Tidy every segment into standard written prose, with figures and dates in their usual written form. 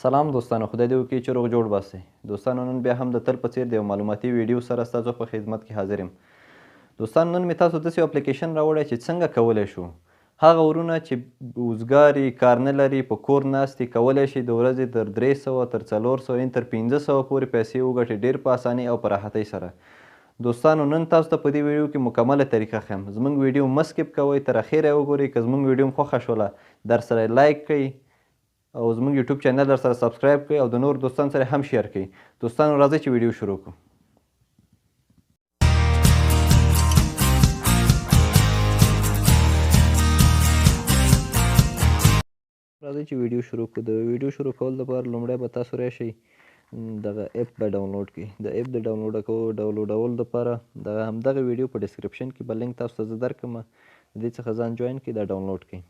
سلام دوستانو، خدای دې وکړي چې روغ جوړ باسئ. دوستانو، نن بیا هم د تل په څیر د یو معلوماتي ویډیو سره ستاسو په خدمت کې حاضر یم. دوستانو، نن مې تاسو داسې یو اپلیکیشن راوړی چې څنګه کولی شو هغه ورونه چې وزګاري، کار نه لري، په کور ناست دي، کولی شي د ورځې تر 300، تر 400، ان تر 500 پورې پیسې وګټي، ډېر په اسانۍ او په راحتۍ سره. دوستانو، نن تاسو ته په دې ویډیو کې مکمله طریقه ښیم. زموږ ویډیو مه skip کوئ، تر اخیره یې وګورئ. که زموږ ویډیو مو خوښه شوله، در سره like کړئ او زموږ یوټیوب channel در سره subscribe کړئ او د نورو دوستانو سره هم share کړئ. دوستانو، راځئ چې ویډیو شروع کړو. راځئ چې ویډیو شروع کړو. د ویډیو شروع کولو لپاره لومړی به تاسو راشئ دغه app به ډاونلوډ کړئ. د app د ډاونلوډولو لپاره دغه همدغه ویډیو په description کې به لینک تاسو ته زه درکړم، د دې څخه ځان join کړئ، دا ډاونلوډ کړئ.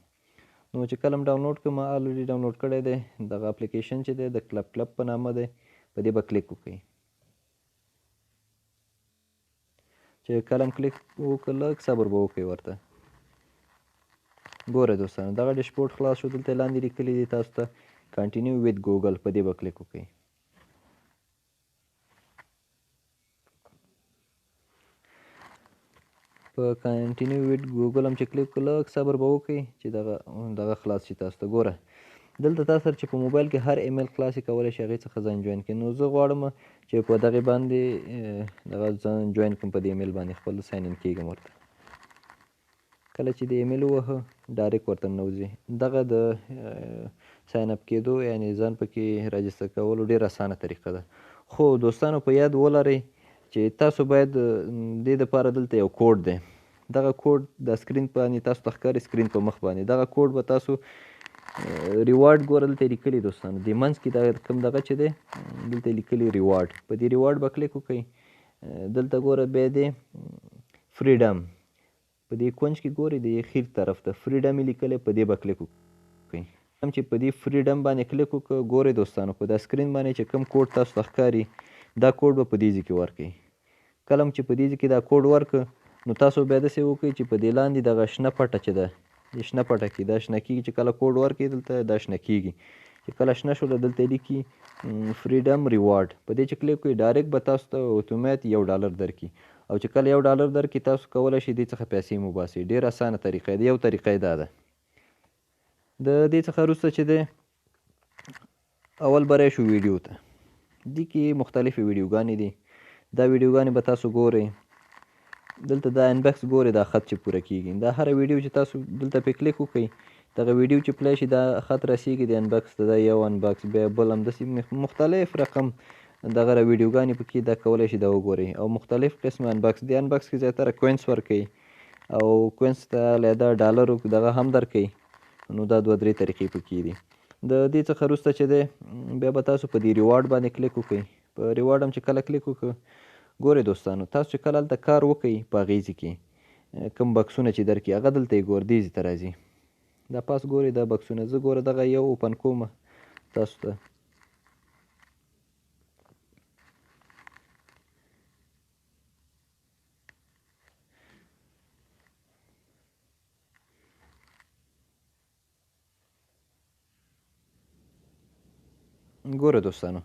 نو چې کله هم ډاونلوډ کړم، ما already download کړی دی. دغه اپلیکیشن چې دی د کلب کلب په نامه دی، په دې به کلیک وکړئ. چې کله هم کلیک وکړ، لږ صبر به وکړئ ورته. ګورئ دوستانو، دغه dashboard خلاص شو. دلته لاندې لیکلي دي تاسو ته continue with Google، په دې به کلیک وکړئ. په continue with Google هم چې کلیک وکړ، لږ صبر به وکړئ چې دغه خلاص شي تاسو ته. ګوره دلته تاسو سره چې په موبایل کې هر ایمیل خلاص یې کولی شي هغې څخه ځان join کړئ. نو زه غواړم چې په دغې باندې دغه ځان join کړم، په دې ایمیل باندې خپل sign in کېږم ورته. کله چې د ایمیل ووهه، direct ورته ننوځي. دغه د sign up کېدو، یعنې ځان پکې register کولو ډېره اسانه طریقه ده. خو دوستانو، په یاد ولرئ چې تاسو باید دې دپاره دلته یو کوډ دی، دغه کوډ د screen باندې تاسو ته ښکاري، screen په مخ باندې دغه کوډ به تاسو reward، ګوره دلته یې لیکلي دوستانو، دې منځ کې دا کوم دغه چې دی دلته یې لیکلي reward، په دې reward به کلیک وکړئ. دلته ګوره بیا دی freedom، په دې کونج کې ګورئ د خیر طرف ته freedom یې لیکلی، په دې به کلیک وکړئ. هم چې په دې freedom باندې کلیک وکړ، ګورئ دوستانو، په دا screen باندې چې کوم کوډ تاسو ته ښکاري، دا کوډ به په دې ځای کې ورکړئ. کله هم چې په دې ځای کې دا کوډ ورکړ، نو تاسو بیا داسې وکړئ چې په دې لاندې دغه شنه پټه چې ده، دې شنه پټه کې دا شنه کېږي. چې کله کوډ ورکړئ دلته دا شنه کېږي. چې کله شنه شوله، دلته لیکي freedom reward، په دې چې کلیک وکړئ، direct به تاسو ته اتومات $1 درکړي. او چې کله $1 درکړي، تاسو کولی شئ دې څخه پیسې مو باسئ. ډېره اسانه طریقه ده، یو طریقه یې دا ده. د دې څخه وروسته چې دی اول به راشو ویډیو ته. دې کې مختلفې ویډیوګانې دي، دا ویډیوګانې به تاسو ګورئ. دلته دا inbox ګورئ، دا خط چې پوره کېږي، دا هره ویډیو چې تاسو دلته پې کلیک وکړئ، دغه ویډیو چې play شي، دا خط رسیږي د inbox ته. دا یو inbox، بیا بل، همداسې مختلف رقم دغه را ویډیوګانې پکې دا کولی شي دا وګورئ. او مختلف قسمه inbox دی. inbox کې زیاتره coins ورکوي او coins ته علیحده ډالرو دغه هم درکوي. نو دا دوه درې طریقې پکې دي. د دې څخه وروسته چې دی بیا به تاسو په دې reward باندې کلیک وکړئ. په reward هم چې کله کلیک وکړ، ګورئ دوستانو، تاسو چې کله هلته کار وکړئ په هغې ځای کې کوم بکسونه چې درکړي، هغه دلته یې ګور، دې ځای ته راځي. دا پاس ګورئ دا بکسونه، زه ګوره دغه یو open کوم تاسو ته. ګوره دوستانو،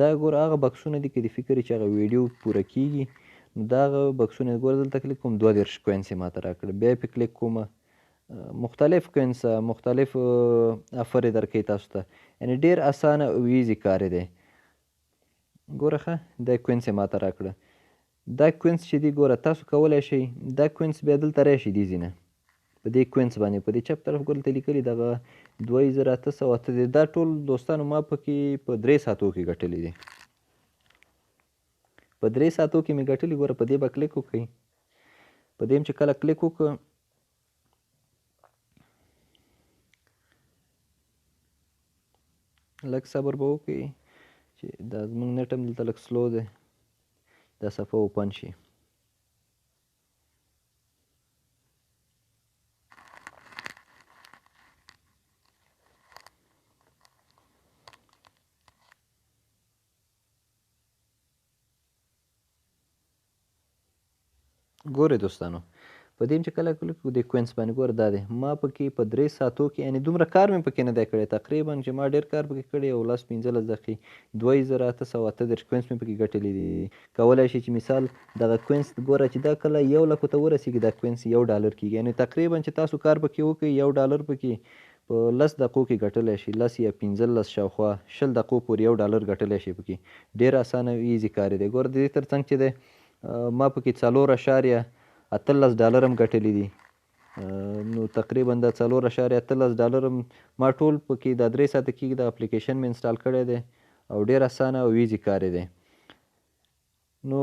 دا ګوره هغه بکسونه دي، که د فکر چې هغه ویډیو پوره کیږي، نو دا هغه بکسونه ګوره. دلته کلیک کوم، 32 coins یې ماته راکړه. بیا یې پې کلیک کوم، مختلف coins، مختلف offer یې درکوي تاسو ته، یعنې ډېر اسانه او easy کار یې دی. ګوره ښه دا coins یې ماته راکړه. دا coins چې دي، ګوره تاسو کولی شئ دا coins بیا دلته راشي دې ځای نه، په دې coins باندې په دې چپ طرف ګوره دلته لیکلي دغه 2808 دی. دا ټول دوستانو ما پکې په 3 ساعتو کې ګټلي دي، په 3 ساعتو کې مې ګټلي. ګوره په دې به کلیک وکړئ. په دې هم چې کله کلیک وکړ، لږ صبر به وکړئ چې دا زموږ نېټ هم دلته لږ slow دی، دا صفحه open شي. ګورئ دوستانو، په په دې چې کله کلیک وکړو د coins باندې، ګوره دا دی، ما پکې په 3 ساعتو کې، یعنې دومره کار مې پکې نه دی کړی، تقریبا چې ما ډېر کار پکې کړی او 10 15 دقیقې 2838 coins مې پکې ګټلي دي. کولای شي چې مثال دغه coins ګوره چې دا کله 1 لکو ته ورسېږي دا coins $1 کېږي، یعنې تقریبا چې تاسو کار پکې وکړئ $1 پکې په 10 دقیقو کې ګټلی شي، 10 یا 15 شاوخوا 20 دقیقو پورې $1 ګټلی شي پکې. ډېر اسانه easy کار دی. ګوره د دې ترڅنګ چې دی ما پکې $4.18 هم ګټلي دي. نو تقریبا دا $4.18 هم ما ټول پکې دا 3 ساعته کېږي دا اپلیکیشن مې install کړی دی او ډېر اسانه او easy کار دی. نو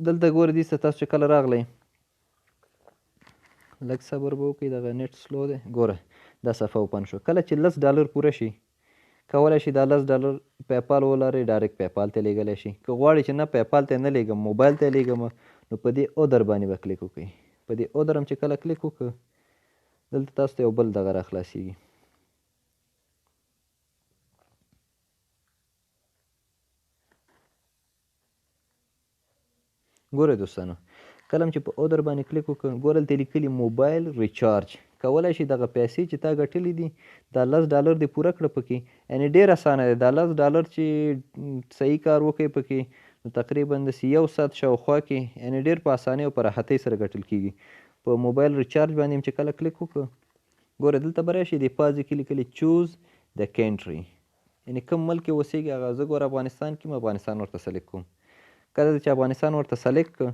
دلته ګوره دې ته تاسو چې کله راغلی لږ صبر به وکړئ، دغه net slow دی. ګوره دا صفحه open شو. کله چې $10 پوره شي کولی شي دا $10 PayPal ولرئ، direct PayPal ته لېږلی شي. که غواړئ چې نه PayPal ته نه لېږم موبایل ته یې لېږم، نو په دې other باندې به کلیک وکړئ. په دې other هم چې کله کلیک وکړو دلته تاسو ته یو بل دغه راخلاصېږي. ګورئ دوستانو کله هم چې په other باندې کلیک وکړو ګوره دلته لیکلي mobile recharge. کولی شي دغه پیسې چې تا ګټلې دي دا $10 دې پوره کړه پکې، یعنې ډېر اسانه دی. دا $10 چې صحیح کار وکړئ پکې نو تقریبا داسې 1 ساعت شاوخوا کې، یعنې ډېر په اسانۍ او په راحتۍ سره ګټل کېږي. په mobile recharge باندې هم چې کله کلیک وکړو ګوره دلته به راشي دې پازې کې لیکلي choose the country، یعنې کوم ملک کې اوسېږي هغه. زه ګوره افغانستان کې یم، افغانستان ورته select کوم. کله چې افغانستان ورته select کړ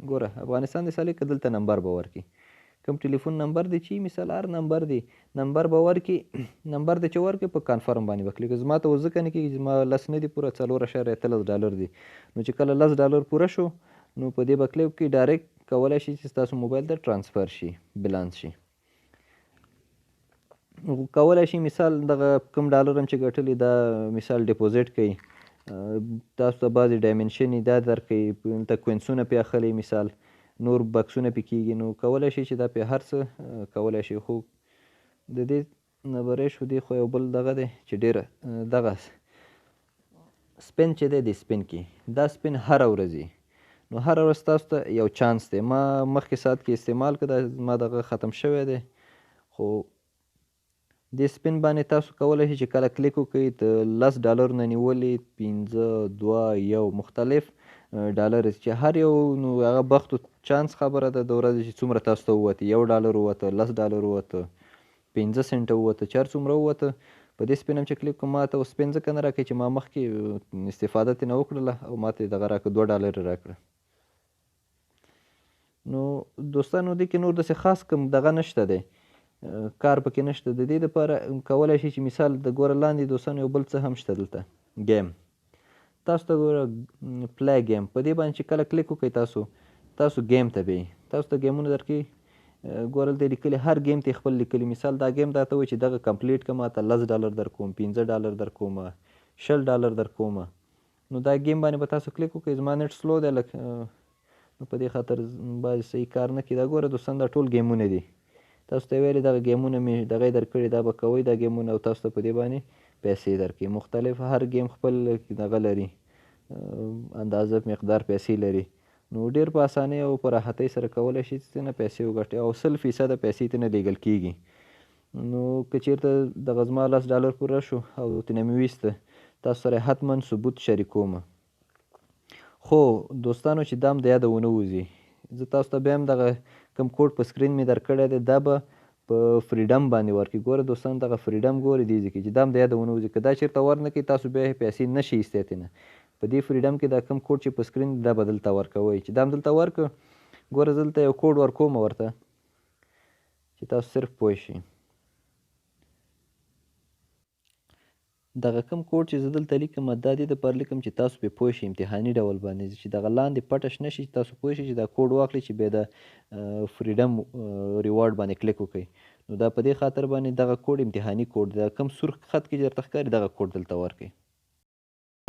ګوره افغانستان دې select کړ، دلته نمبر به ورکړي، کوم ټلیفون نمبر دی چې مثال هر نمبر دی نمبر به ورکړي، نمبر دی چې ورکړي په confirm باندې به کلیک. زما ته اوس ځکه نه کېږي چې زما 10 نه دي پوره، $4.18 دي. نو چې کله $10 پوره شو نو په دې به کلیک وکړي، direct کولی شي چې ستاسو موبایل ته transfer شي، بیلانس شي. کولی شي مثال دغه کوم ډالر هم چې ګټلي دا مثال deposit کوي، تاسو ته بعضې dimension یې دا درکوي، دلته coins ونه پرې اخلي، مثال نور بکسونه پې کېږي، نو کولی شي چې دا پې هر څه کولی شي. خو د دې نه به شو دې خو یو بل دغه دی چې ډېره دغه spin چې دی دې spin کې دا spin هره ورځ وي، نو هره ورځ تاسو ته یو چانس دی. ما مخکې ساعت کې استعمال کړه، دا زما دغه ختم شوی دی. خو دې spin باندې تاسو کولی شئ چې کله کلیک وکړئ د $10 نه نیولې 5، 2، 1 مختلف ډالر چې هر یو نو هغه بخت و چانس خبره ده د ورځې چې څومره تاسو ته ووته، $1 ووته، $10 ووته، 5 سنټه ووته، چې هر څومره ووته. په دې spin هم چې کلیک کوم ما ته اوس spin ځکه نه راکوي چې ما مخکې استفاده ترې نه وکړله او ما ته یې دغه راکړه، $2 یې راکړه. نو دوستانو دې کې نور داسې خاص کوم دغه نشته دی، کار پکې نشته. د دې دپاره کولی شئ چې مثال د ګوره لاندې دوستانو یو بل څه هم شته دلته game، تاسو ته ګوره play game، په دې باندې چې کله کلیک وکړئ تاسو game ته بیایي، تاسو ته game ونه درکوي. ګوره دلته یې لیکلي هر game ته یې خپل لیکلي، مثال دا game راته وایي چې دغه complete کړه ما ته $10 درکوم، $5 درکوم، $20 درکوم. نو دا game باندې به تاسو کلیک وکړئ. زما net slow دی لږ، نو په دې خاطر بعضې صحیح کار نه کوي. دا ګوره دوستان دا ټول game ونه دي، تاسو ته یې ویلي دغه game ونه مې دغه یې درکړي، دا به کوئ دا game ونه او تاسو ته په دې باندې پیسې درکوي. مختلف هر game خپل دغه لري، اندازه مقدار پیسې لري. نو ډېر په اسانۍ او په راحتۍ سره کولی شئ چې ترې نه پیسې وګټئ او 100% پیسې ترې نه لېږل کېږي. نو که چېرته دغه زما $10 پوره شو او ترې نه مې ویسته، تاسو سره حتما ثبوت شریکوم. خو دوستانو چې دا هم د یاده ونه وځي، زه تاسو ته بیا هم دغه کوم کوډ په screen مې درکړی دی دا به په freedom باندې ورکړي. ګوره دوستان دغه freedom ګورئ دې ځای کې چې دا هم د یاده ونه وځي، که دا چېرته ورنه کړئ تاسو بیا پیسې نه شئ ایستی ترې نه. په دې freedom کې دا کوم کوډ چې په screen دا به دلته ورکوئ، چې دا هم دلته ورکړه. ګوره زه دلته یو کوډ ورکوم ورته چې تاسو صرف پوه شئ. دغه کوم کوډ چې زه دلته لیکم دا دې دپاره لیکم چې تاسو پرې پوه شئ امتحاني ډول باندې، چې دغه لاندې پټه شنه شي چې تاسو پوه شئ چې دا کوډ واخلئ چې بیا د freedom reward باندې کلیک وکړئ. نو دا په دې خاطر باندې دغه کوډ امتحاني کوډ دی، دا کوم سور خط کې چې درته ښکاري دغه کوډ دلته ورکړئ.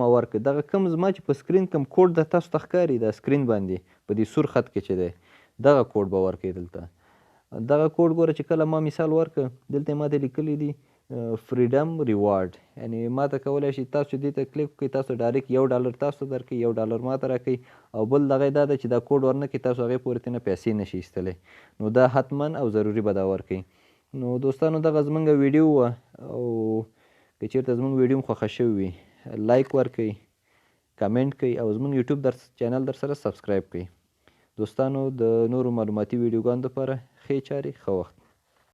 ما ورکړ دغه کوم زما چې په screen کوم کوډ د تاسو ته ښکاري دا screen باندې په دې سور خط کې چې دی دغه کوډ به ورکړئ دلته. دغه کوډ ګوره چې کله ما مثال ورکړ دلته ما ته لیکلي دي فریډم ریوارډ، یعنی ما ته کولای شي تاسو چې دې ته کلیک وکړئ، تاسو ډایرکټ $1 تاسو ته درکوي، $1 ما ته راکوي. او بل دغه دا ده چې دا کوډ ورنه کړئ، تاسو هغې پورې ترې نه پیسې نه شئ ایستلی، نو دا حتما او ضروري به دا ورکوي. نو دوستانو دغه زمونږ ویډیو وه، او که چېرته زمونږ ویډیو هم خوښه شوې وي لایک ورکړئ، کمنټ کړئ او زمونږ یوټیوب چینل در سره سبسکرایب کړئ. دوستانو د نورو معلوماتي ویډیوګانو دپاره ښې چارې، ښه وخت.